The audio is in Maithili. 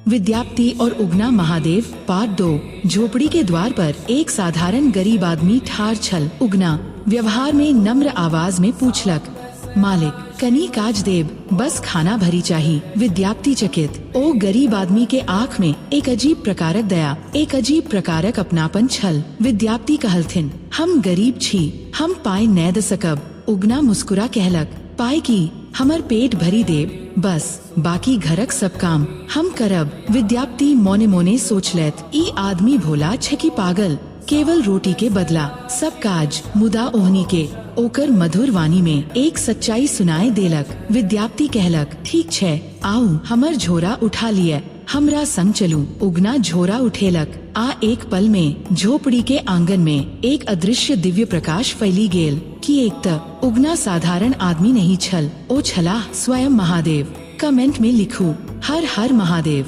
विद्यापति और उगना महादेव पार्ट 2। झोपड़ी के द्वार पर एक साधारण गरीब आदमी ठार छल। उगना व्यवहार में नम्र आवाज में पूछलक, मालिक कनी काज देब, बस खाना भरी चाही। विद्यापति चकित। ओ गरीब आदमी के आँख में एक अजीब प्रकारक दया, एक अजीब प्रकारक अपनापन छल। विद्यापति कहलथिन, हम गरीब छी, हम पाय नै द सकब। उगना मुस्कुरा कहलक, पाय की, हमर पेट भरी देब बस, बाकी घरक सब काम हम करब। विद्यापति मोने मोने सोचलैत, ई आदमी भोला छै कि पागल, केवल रोटी के बदला सब काज। मुदा ओहनी के ओकर मधुर वाणी में एक सच्चाई सुनाए देलक। विद्यापति कहलक, ठीक छै, आऊ हमर झोरा उठा लिय, हमरा संग चलू। उगना झोरा उठेलक आ एक पल में झोपड़ी के आंगन में एक अदृश्य दिव्य प्रकाश फैली गेल। कि एक त उगना साधारण आदमी नहीं छल, ओ छलाह स्वयं महादेव। कमेंट में लिखू, हर हर महादेव।